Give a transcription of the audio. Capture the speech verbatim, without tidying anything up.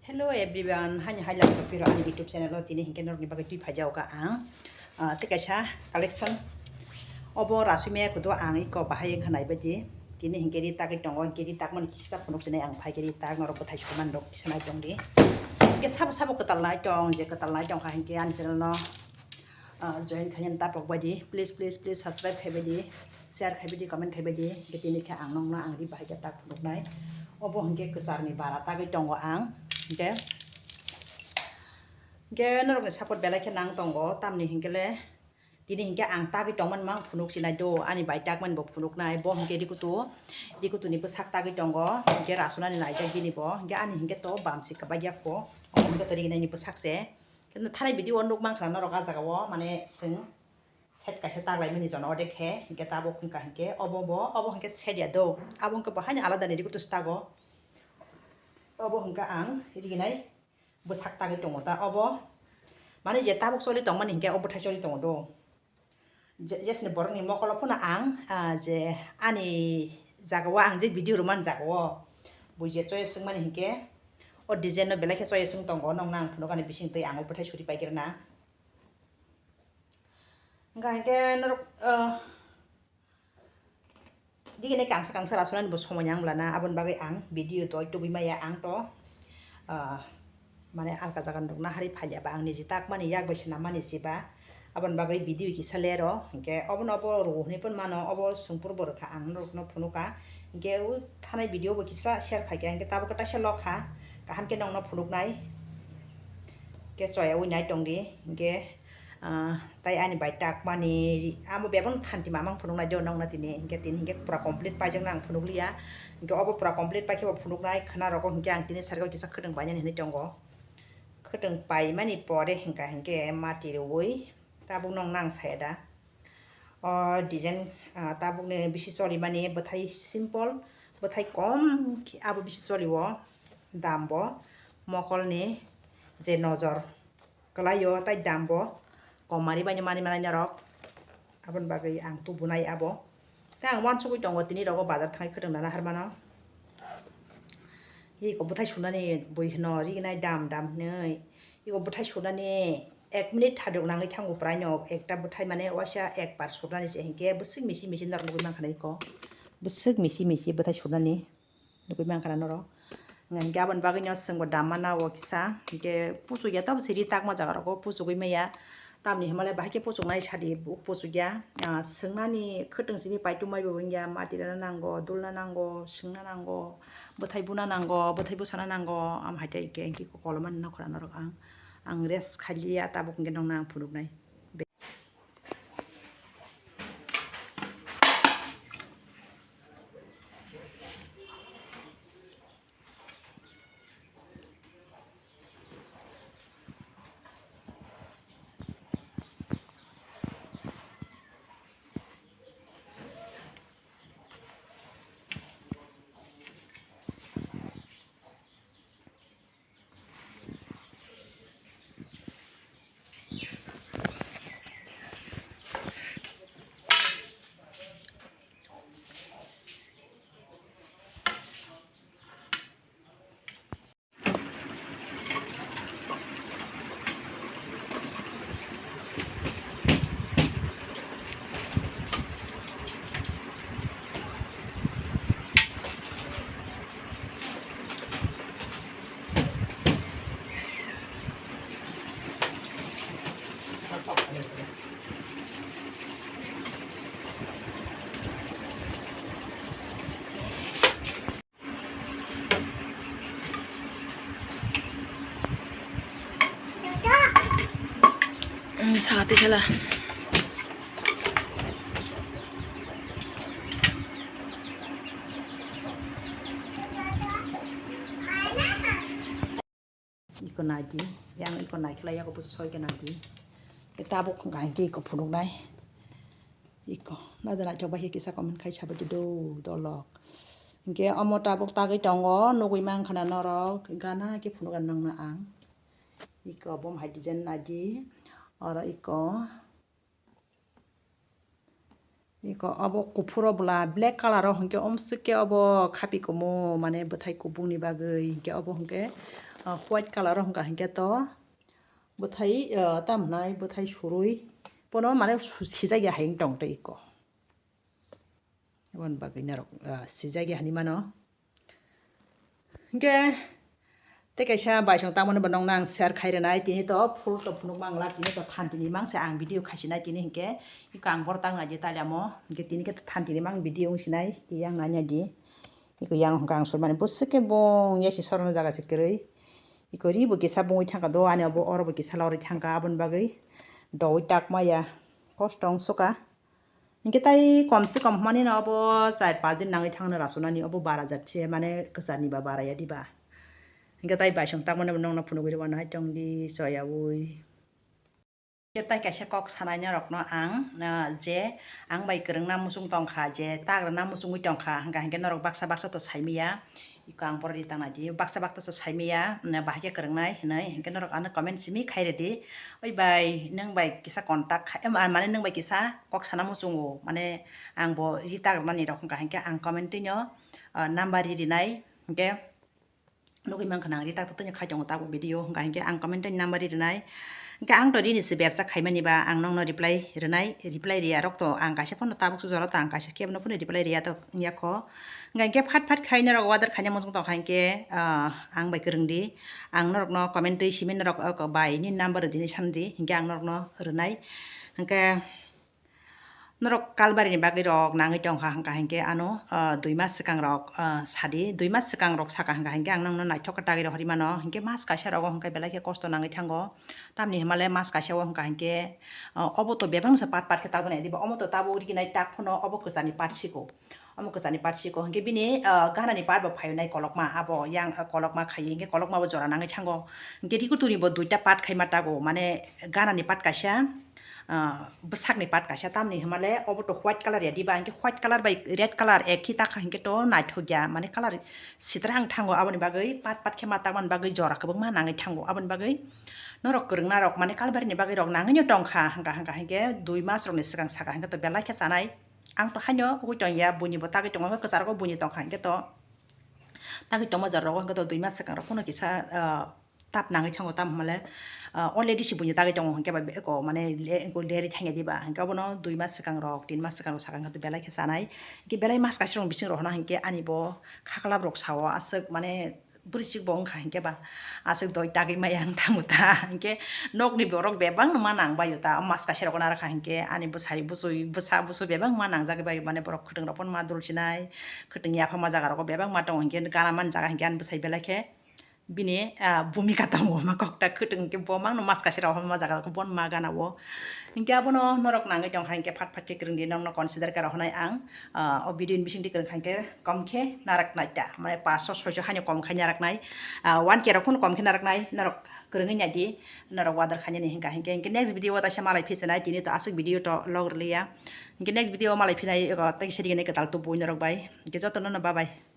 Hello everyone, hani hai lang sopiro ani YouTube channel o. Tini hinkhe norokni bagwi twi phaijago ang, ah, tei kaisa collection. Obo rasui maya kudu ang iko bahai wngkha nai baidi. Tini hinkhe ri tagwi tongo, hinkhe ri takmani kisa phunuk sinai ang phai khe ri tak norok bwthai suman rok kisa nai tongdi. Hinkhe sabo sabo kwtal nai tong, je kwtal nai tongkha hinkhe ani channel no ah, join khaina tapok baidi, please, please, please subscribe khai baidi, share khai baidi, comment khai baidi. Hinkhe tini khe ang nokno ang ri bahai khe tak phunuknai. Obo hinkhe kwcharni bara tagwi tongo ang. Hinkhe, hinkhe norokni support belai khe nang tongo, tamni hinkhe le tini hinkhe ang tagwi tongmani mang phunuk sinai do, ani bai takmani bo phunuknai. Bo hinkhe rikutu, rikutuni bwsak tagwi tongo, hinkhe rasunani naijak bini bo. Hinkhe ani hinkhe to bamsi kwbaiya kho, omo hinkhe to rignani bwsak se. Khe thanai video o nuk mankha norok ah jaga o, mane chwng set kaisa taklaimani jono ode khe, hinkhe tabuk wngkha hinkhe obo bo, obo hinkhe set ya do, abo hinkhe bo haino alada ni rikutus tago. Obo hinkhe ang riginai bwsak tagwi tongo ta obo, mane je tabuk choli tongmani hinkhe o bwthai choli tongo do. Je-, jesni borokni mokolo phano ang, ah, je ani jagao ang je video rwmani jagao bo je choice wngmani hinkhe o design no belai khe choice wng tongo, nokno ang phunukani bising twi ang o bwthai suri paikrwna. Hwnkha hinkhe norok, ah, Digini kangsa kangsa rasunani bo somoi nang bwlana, aboni bagwi ang video toi tubui maya ang to, ah, mane alka jaga nukna hari phalia ba ang niji takmani yak bai swnam mani siba, aboni bagwi video kisa lero, hinkhe obono obo rw hwnwi phano mano, obo sungpur bo rwkha ang norokno phunuka, hinkhe o thanai video bo kisa share khaikha, hinkhe tabuk kaisa lokha, kaham khe nongno phunuknai, hinkhe choyaui nai tongdi, hinkhe Ah, tai ani bai takmani amo bebak thanti mamang phunuknai de nokna tini, hinkhe tini hinkhe pura complete paijak nang phunukliya, hinkhe obo pura complete paikhe bo phunuknai khwna rogo, hinkhe ang tini sargo kisa khwtwng painani hinwi tongo, khwtwng paimani pore hinkha hinkhe mati rwui tabuk nokna ang saya da o design, ah, tabukni bisi cholimani bwthai simple, bwthai kom khe abo bisi choli o, dam bo mokolni je nojor. Kwlaio tai dam bo kom mari baino mani manai norok. Aboni bagwi ang tubunai abo. Tei ang uansugui tongo tini rogo bazar thangwi khwtwng nana harmano. Iko bwthai sunani bui hwno rignai dam dam hinwi. Iko bwthai sunani ek minute thaduk nangwi thango praino ekta bwthai mane uaisa ekbar sunani se hinkhe bwswk misi misi norok nugui mankha na iko. Bwswk misi misi bwthai sunani. Nugui mankha na norok. Hinkhe aboni bagwino chwngbo dam mana o kisa. Hinkhe puchukya tabuk se ri takma jaga rogo puchugui maya. Tamni himalai bahai khe puchuknai sadi bu-, puchukya. Ah, swngnani khwtwng simi paitu mai bo wngya. Mati rwna nango, dulna nango, swngna nango, bwthai buna nango, bwthai bwsana nango. Am hai tei hinkhe, hinkhe kolomani nokhora norok ang. Ang rest khailiya tabuk hinkhe nokna ang phunuknai. Sati sala. Iko naidi, yang iko naikhlai yago buso soi gana di. Tabuk hwnkha hinkhe iko phunuknai. Iko nada naithok bai khe kisa comment khai sabaidi do dolok. Hinkhe omo tabuk tagwi tongo, nugui mankha na norok, gana khe phunukna nangna ang. Iko bom hai design naidi, oro iko. Iko obo kuphur o bwla black colour o hinkhe omswk khe obo khapi kumu mane bwthai kubuni bagwi hinkhe obo hinkhe, ah, white colour o hwnka hinkhe to bwthai, ah, tam hwnai bwthai surui bono mane su-, sijak ya hai wng tong tei iko. Aboni bagwi norok, ah, sijak ya hinwi mano. Hinkhe tei kaisa baisong tangmani bo nokno ang share khai rwnai, tini to full to phunuk mangla, tini to thanti ni mangse ang video khaisinai tini hinkhe, iko ang boro tang naidi tailamo, hinkhe tini khe thanti ni mang video wngsinai, tei yang nai naidi, iko yang hwnka ang surmani bwswk khe bung yasi sorokno jaga se kwrwi, iko ri bo kisa bungwi thangkha do, ani obo oro bo kisa lorwi thangkha, aboni bagwi doui tak maya kosto wng suka. Hinkhe tai kom se kom hwnmani no obo char panch din nangwi thangno rasunani, obo bara jat se, mane kwcharni ba bara ya diba. Hinkhe tai baisong tangmani bo nokno phunugwi rwmani hai tongdi choyaui. Hinkhe tai kaisa kok sanai norokno ang, ah, je ang bai kwrwngna muchung tongkha, je tagrwna muchungwi tongkha, hwnka hinkhe norok baksa baksa to saimaya. Iko ang borok ri tang naidi, baksa baksa se saimaya, mm, bahai khe kwrwngnai hinwi, hinkhe norok ano comment simi khai rwdi. Oi bai, nwng bai kisa contact khai, em, ah, mane nwng bai kisa kok sana muchungo, mane ang bo ri tagrwmani rok hwnka hinkhe ang comment twino, ah, number ri rinai, hinkhe nugwi mankha nang ri tak twino khai tongo tabuk video, hwnka hinkhe ang comment twino number ri rinai. Hinkhe ang to rini se bebsa khaimani ba ang nokno reply rwnai, reply riya rok to ang kaisa phano tabuk se jora to ang kaisa kebo no phano reply riya to wngya kho. Hwnka hinkhe phat phat khai norok order khaina muchung tongkha hinkhe, ah, ang bai kwrwng di. Ang norokno comment twi simi norok, ah, bai ni number rwdi hinwi sanadi hinkhe ang norokno rwnai. Hinkhe norok kalbari ni bagwi rok nangwi tongkha hwnka hinkhe ano, ah, dui mas swkang rok, ah, sadi, dui mas swkang rok saka hwnka hinkhe ang nokno naithok khe tagwi rohorwi mano, hinkhe mas kaisa rogo hwnka belai khe kosto nangwi thango. Tamni hwnmale mas kaisa o hwnka hinkhe, ah, obo to bebak se pat pat khe tagwi nai diba, omo to tabuk riginai tak phano obo kwchani pat siko. Omo kwchani part siko, hinkhe bini, ah, ganani part bo phainai kolokma, abo yang, ah, kolokma khaiwi, hinkhe kolokma bo jora nangwi thango. Hinkhe rikutuni bo duita part khaima tago, mane ganani part kaisa, ah, bwsakni part kaisa, tamni hwnmale obo to white colour ya diba, hinkhe white colour bai red colour ekhi takha hinkhe to naithok ya, mane colour sitrang thango, aboni bagwi part part khe ma takmani bagwi jora kwbangma nangwi thango, aboni bagwi norok kwrwngna rok mane kalbari ni bagwi rok nangwi no tongkha, hwnka hwnka hinkhe dui mas rokni swkang saka hinkhe to belai khe chanai. Ang to haino ugui tong ya, buini bo tagwi tongo, kwcharo buini tongkha hinkhe to tagwi tongma jora rogo hinkhe to dui mas swkang rok phano kisa, ah, tap nangwi thango, tamo hwnmale, ah, already se buini tagwi tongo hinkhe ba eko mane le-, eko leri thangya diba, hinkhe obono dui mas swkang rok, tin mas swkang rok saka hinkhe to belai khe chanai. Hinkhe belai mas kaisa rok bising rok hwnna hinkhe ani bo khaklap rok sao aswk mane bwrwi chikbo wngkha hinkhe ba, aswk doi tagwi maya wng tamo ta, hinkhe nokni borok bebak no ma nang baio ta, mas kaisa rok naro kha hinkhe ani bwsai bwswi bwsa bwswi bebak ma nangjagwi baio, mane borok khwtwng rok phano ma dul sinai, khwtwng yapha ma jaga rogo bebak ma tongo hinkhe gana man jaga hinkhe ani bwsai belai khe bini, ah, bhumika tongo ma kokta khwtwng hinkhe bo mangno mas kaisa rok ma jaga rok bo ma gana o, hinkhe abono norok nangwi tongkha hinkhe phat phat khe kwrwng di nokno consider khe rohonai ang. Ah, o video ni bisingtwi kwrwng kha hinkhe kom khe narak nai ta, mane paanch sho soi sho haino kom khai narak nai, ah, one K rok phano kom khe narak nai, norok kwrwngwi nai di, norok order khainani hinka hinkhe, hinkhe next video o taisa malai phi se nai, tini to aswk video to log rwliya, hinkhe next video o malai phinai, ego tei siri gwnai kwtal tubui norok bai, hinkhe jotono no bye bye.